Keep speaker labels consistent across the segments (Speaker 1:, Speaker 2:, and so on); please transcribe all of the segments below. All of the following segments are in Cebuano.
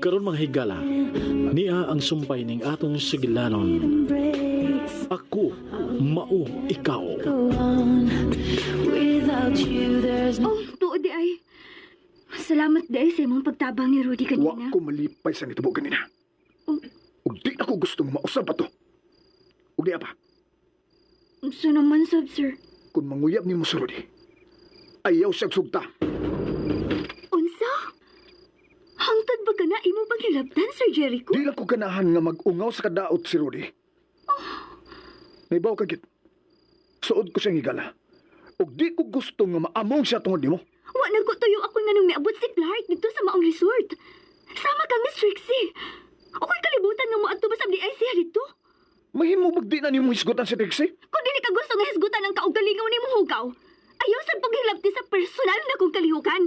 Speaker 1: Ug karon mga higala, niya ang sumpay ning atong sugilanon. Ako, mao ikaw.
Speaker 2: Oh, tuod di ay. Salamat di ay sa imong pagtabang ni Rudy
Speaker 3: Wa
Speaker 2: kanina.
Speaker 3: ko malipay sa nitabo ganina.
Speaker 2: Oh.
Speaker 3: Ug di ako gusto nga mausab pa to. Ug di pa,
Speaker 2: Unsa naman sab, sir?
Speaker 3: kung manguyab nimo si Rudy, ayaw siyang sugta.
Speaker 2: Unsa? Hangtod ba ka na imo panghilabtan, Sir Jericho?
Speaker 3: Di lang ko ganahan nga mag-ungaw sa kadaot si Rudy. Naibaw ka git. Suod ko siyang higala. Ug di ko gusto nga maamong siya tungod nimo.
Speaker 2: Wa na ko tuyo ako nga nung miabot si Clark dito sa maong resort. Sama ka, Miss Trixie. Ako'y kalibutan nga moadto ba sa di ay siya dito?
Speaker 3: Mahimo bag di na nimo hisgutan si Trixie?
Speaker 2: Kung dili ka gusto nga hisgutan ang kaugalingaw nimo hugaw, ayaw sa paghilabti sa personal na kong kalihukan.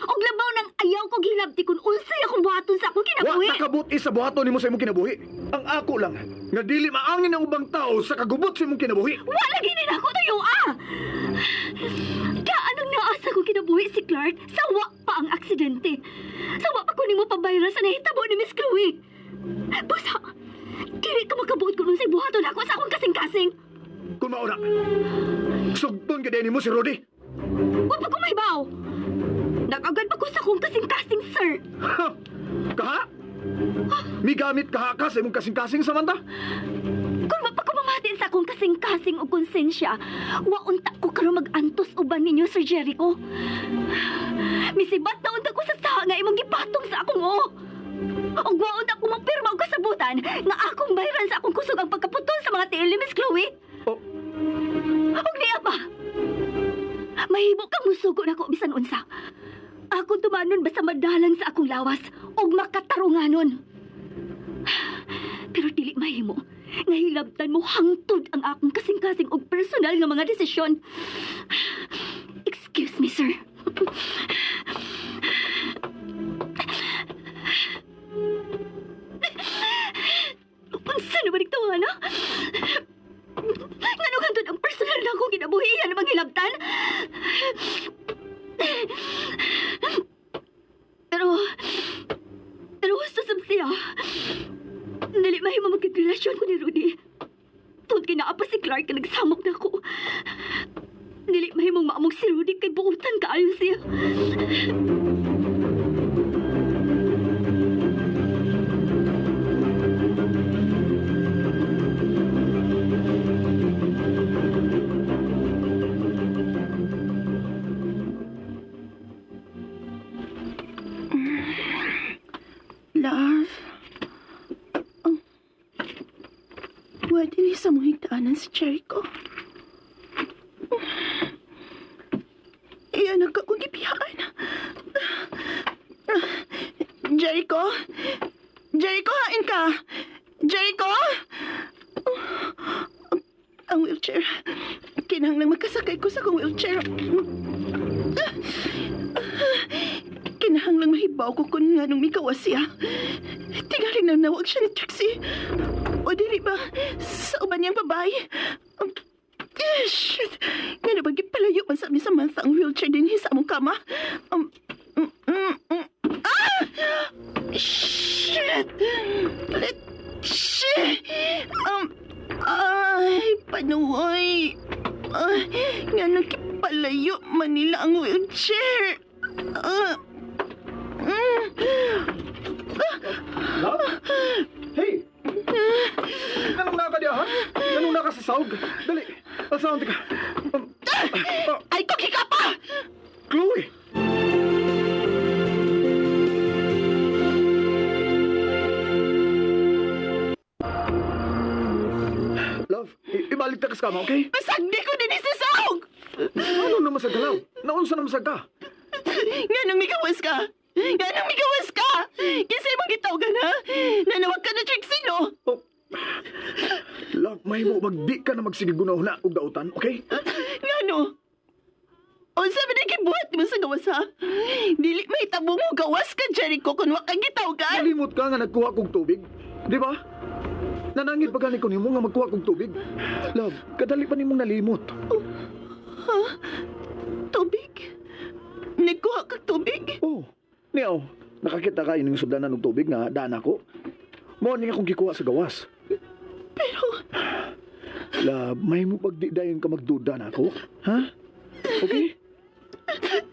Speaker 2: Og labaw nang ayaw kong hilabti kung unsay akong buhaton sa akong
Speaker 3: Wa
Speaker 2: kinabuhi.
Speaker 3: nakabot sa buhaton nimo sa imong kinabuhi. Ang ako lang nga dili maangin ang ubang tao sa kagubot sa imong kinabuhi.
Speaker 2: Wala lagi ni ako tayo ah! Kaanong naasa ko kinabuhi si Clark sa wa pa ang aksidente. Sa wa pa ko nimo pabayra sa nahitabo ni Miss Chloe. Busa, dili ka makabuot kung unsay buhaton ako sa akong kasing-kasing.
Speaker 3: Kung mauna, sugton ka nimo si Rudy.
Speaker 2: Wa pa ko mahibaw. Nag-agad pa ko sa akong kasing-kasing, sir.
Speaker 3: Ha? Kaha? Migamit kaha ka sa imong kasing-kasing, Samantha?
Speaker 2: Kung mapagkumamati sa akong kasing-kasing o konsensya, waunta ko karon mag-antos uban ninyo, Sir Jericho. Misibat na unta ko sa saha nga imong gipatong sa akong oo. Ug waunta ko mapirma og kasabutan nga akong bayran sa akong kusog ang pagkaputol sa mga tiil ni Miss Chloe.
Speaker 3: Oh,
Speaker 2: Ug niya pa. Mahimo kang musugo nako bisan unsa. Akong tumanon basta madalang sa akong lawas ug makatarunganon. Pero dili mahimo nga hilabtan mo hangtod ang akong kasing-kasing og personal nga mga desisyon. Excuse me, sir. Unsa na ba nagtawa na? Ngano hangtod ang personal na akong kinabuhi yan ang hilabtan? Pero, pero gusto sab siya. Dili mahimo magkagrelasyon ko ni Rudy. Tungod kay naa pa si Clark na nagsamok na ako. Dili mahimong maamog si Rudy kay buutan kaayo siya.
Speaker 4: Love. Oh. Pwede ni sa mong higdaanan si Jericho. Iyan ang akong gibiyaan. Jericho? Jericho, hain ka! Jericho! Ang wheelchair. Kinahanglang magkasakay ko sa akong wheelchair. Kinahanglang mahibaw ko kung nga nung mikawas siya. Tingaling na nawag siya ni Trixie. O dili ba, sa uban niyang babae. Shit! Nga na ba gipalayo man sa ni Samantha ang wheelchair din sa among kama? Mm, mm, mm. Ah! Shit! Let, shit! Ay, panuoy. Ay, nga nung kipalayo Manila ang wheelchair. Ah, mm.
Speaker 3: Love? Hey! Anong naka diya, ha? Anong naka sa sahog? Dali, alsaan ka.
Speaker 4: Ay, kuki ka pa!
Speaker 3: Chloe! Love, ibalik ta ka sa kama, okay?
Speaker 4: Pasagdi ko din sa sahog!
Speaker 3: Ano naman sa galaw? Naunsa naman sa ka?
Speaker 4: Nga nang mikawas ka! Nga nang mikawas ka! Kasi imong gitawagan, ha? Nanawag ka na, Trixie, no?
Speaker 3: Oh. Love, mahimo magdi ka na magsigiguna-huna og dautan, okay?
Speaker 4: Nga no? Unsa man ang gibuhat mo sa gawas, ha? Dili mahitabo mo gawas ka, Jericho, kung wa kang gitawagan!
Speaker 3: Nalimot ka nga nagkuha kog tubig, di ba? Nanangit pa gani ko nimo nga magkuha kog tubig. Love, kadali pa nimong nalimot.
Speaker 4: Ha? Tubig? Nagkuha ka tubig?
Speaker 3: Oh, niyaw. Nakakita ka ining sudlanan og tubig nga daan ako. Mao ni akong gikuha sa gawas.
Speaker 4: Pero,
Speaker 3: Love, may mo pagdidayon ka magduda na ako? Ha? Okay?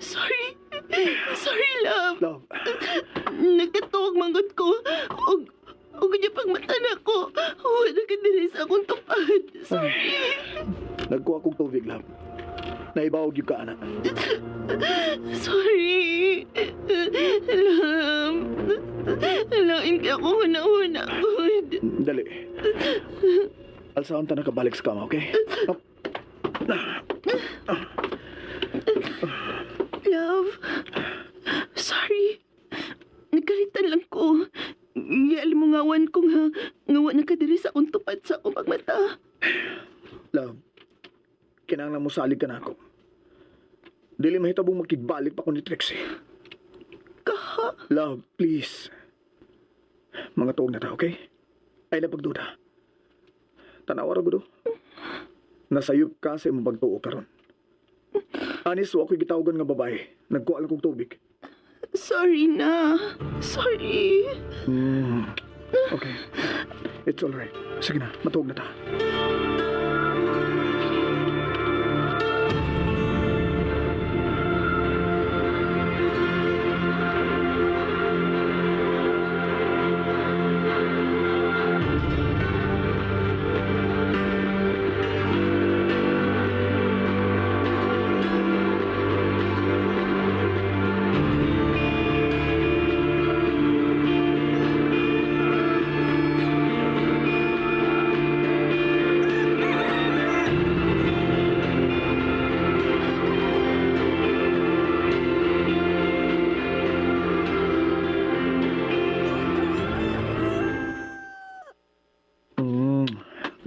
Speaker 4: sorry. Sorry, love.
Speaker 3: Love,
Speaker 4: Nagkatuog manggod ko. Og niya pagmata na ko. Wala ka diri sa akong tupad. Sorry.
Speaker 3: nagkuha kog tubig, love. Naibawag yung ka, anak.
Speaker 4: Sorry. Love. Lain ka ako huna-huna gud.
Speaker 3: Dali. Alsaan ta nakabalik sa kama, okay? Up.
Speaker 4: Love. Sorry. Nagkaritan lang ko. Gialimungawan ko nga nga wa na ka diri sa akong tupad sa akong pagmata.
Speaker 3: Love, kinahanglan mo salig ka na ako. Dili mahitabong makigbalik pa ko ni Trixie.
Speaker 4: Kaha.
Speaker 3: Love, please. Mga tuog na ta, okay? Ay na pagduda. Tanawa ra gudo. Nasayop ka sa imong pagtuo karon. Anis, wa ko'y gitawagan nga babae. Nagkuha lang kog tubig.
Speaker 4: Sorry na. Sorry.
Speaker 3: Okay. It's alright. Sige na, matuog na ta.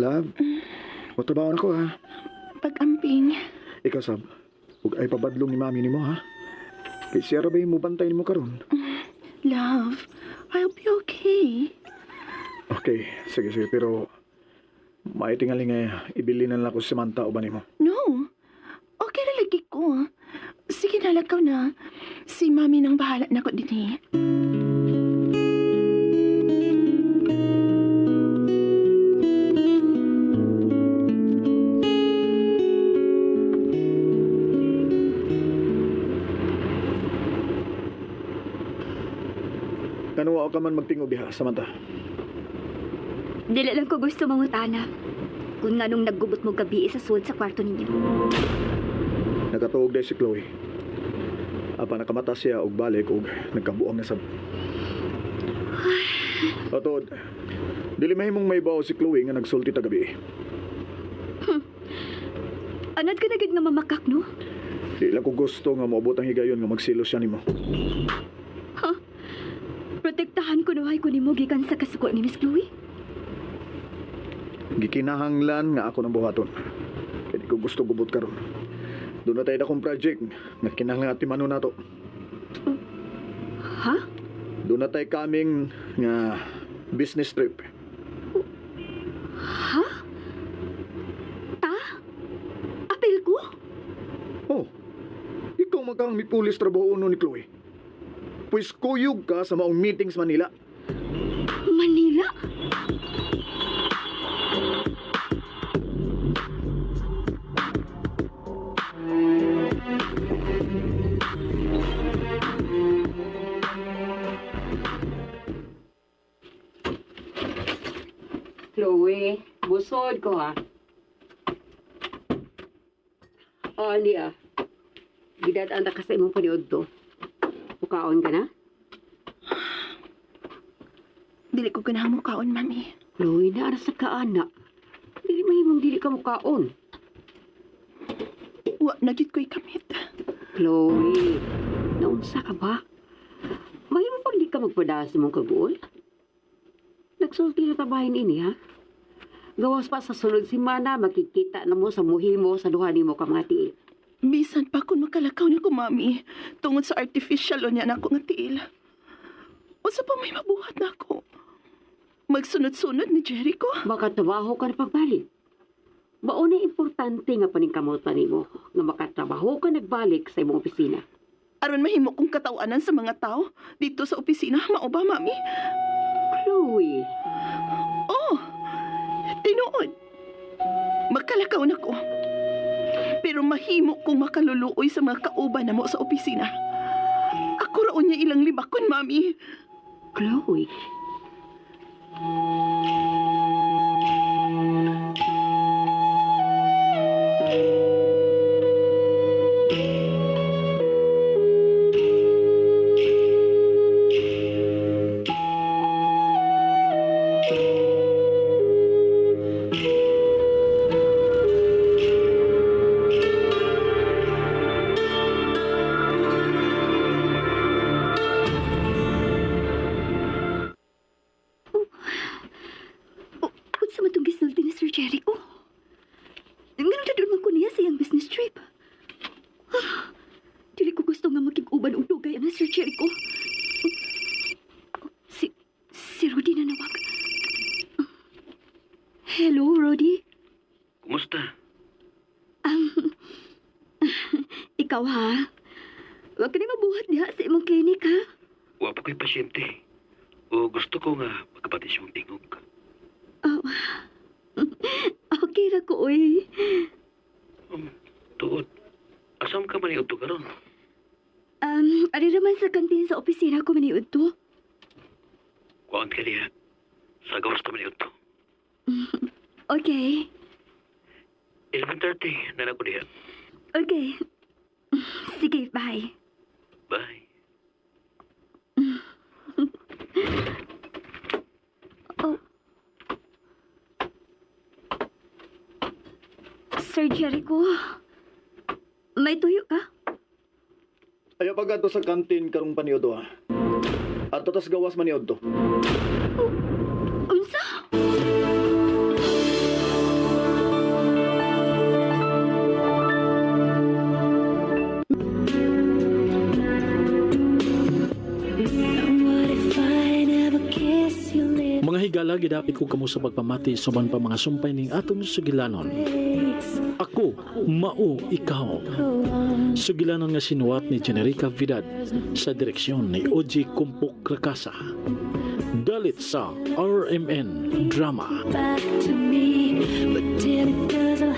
Speaker 3: Love, matrabaho na ko ha.
Speaker 4: Pag-amping.
Speaker 3: Ikaw, Sab, huwag ay pabadlong ni mami nimo ha. Kay siya ra ba yung mubantay nimo karon?
Speaker 4: Love, I'll be okay.
Speaker 3: Okay, sige, sige, pero maitingali nga ibili na lang ako si Samantha o ba nimo?
Speaker 4: No. Okay na lagi ko. Sige na, lakaw na. Si mami nang bahala na ko din eh.
Speaker 3: Kanuwa ka man magtingob diha, Samantha.
Speaker 2: Dili lang ko gusto mangutana. Kung nganong naggubot mo gabi sa sulod sa kwarto ninyo.
Speaker 3: Nakatuog dahil si Chloe. Apa nakamata siya og balik og nagkabuang na sab. Atod, dili mahimong may bawo si Chloe nga nagsulti ta gabi.
Speaker 2: Anad ka na gid nga mamakak, no?
Speaker 3: Di lang ko gusto nga moabot ang higayon nga magsilo siya nimo.
Speaker 2: Protektahan ko nuhay ko nimo gikan sa kasuko ni Miss Chloe.
Speaker 3: Gikinahanglan nga ako ng buhaton. Kaya di ko gusto gubot karon. Doon na tayo akong project nga kinahanglan ati mano nato.
Speaker 2: Ha?
Speaker 3: Doon na tayo kaming nga business trip.
Speaker 2: Ha? Ta? Apil ko?
Speaker 3: Oh, ikaw man kang mipulis trabaho uno ni Chloe. Pues kuyog ka sa maong meetings Manila.
Speaker 2: Manila?
Speaker 5: Chloe, busod ko ha. O, Ali ah. Gidadaan na ka sa imong paniod to. Mukaon ka na?
Speaker 4: Dili ko ganahan mo kaon, mami.
Speaker 5: Chloe, naara sa kaana. Dili mahimong dili ka mukaon.
Speaker 4: Wa na gid ko'y kamit.
Speaker 5: Chloe, naunsa ka ba? Mahimo pag di ka magpadala sa imong kaguol? Nagsulti na tabahin ini, ha? Gawas pa sa sunod simana, makikita na mo sa muhi mo sa duha nimo ka mga tiil.
Speaker 4: Bisan pa kung makalakaw na ko, mami. Tungod sa artificial o niya na ako nga tiil. Unsa pa may mabuhat na ako? Magsunod-sunod ni Jericho?
Speaker 5: Makatrabaho ka na pagbalik. Mao na importante nga paningkamutan nimo nga makatrabaho ka nagbalik sa imong opisina.
Speaker 4: Aron mahimo kong katawanan sa mga tao dito sa opisina, mao ba, Mami?
Speaker 5: Chloe,
Speaker 4: Oh, tinuod. Makalakaw na ko. Pero mahimo kong makaluluoy sa mga kauban na mo sa opisina. Ako raon niya ilang libakon, Mami.
Speaker 5: Chloe.
Speaker 2: O, unsa man tong gisulti ni Sir Jericho? Nganong dadun man ko niya sa iyang business trip? Ah, dili ko gusto nga makig-uban og dugay ana Sir Jericho. Si Rudy na nawag. Hello, Rudy.
Speaker 6: Kumusta?
Speaker 2: Ikaw ha? Huwag ka na mabuhat diha sa imong clinic ha?
Speaker 6: Wa pa ko'y pasyente. O gusto ko nga magkapatis yung tingog.
Speaker 2: Oh. Okay ra ko, oy.
Speaker 6: Tuod, asam ka man iudto karon?
Speaker 2: Ari raman sa kantin sa opisina ko maniud to.
Speaker 6: Kuan ka diha. Sa gawas ta man iudto.
Speaker 2: Okay.
Speaker 6: 11:30 na na ko diha.
Speaker 2: Okay. Sige, bye.
Speaker 6: Bye.
Speaker 2: Oh. Sir Jericho, may tuyo ka?
Speaker 3: Ayaw pag sa kantin karong paniodo ha. Ato tas gawas maniod to.
Speaker 2: Unsa?
Speaker 1: Mga higala, gidapit ko kamo sa pagpamati sa uban pa mga sumpay ning atong sugilanon. Ako, mao ikaw. Sugilanon nga sinuwat ni Generica Vidad sa direksyon ni Oji Kumpok Rakasa. Dalit sa RMN Drama.
Speaker 7: Back to me, but till it does, I'll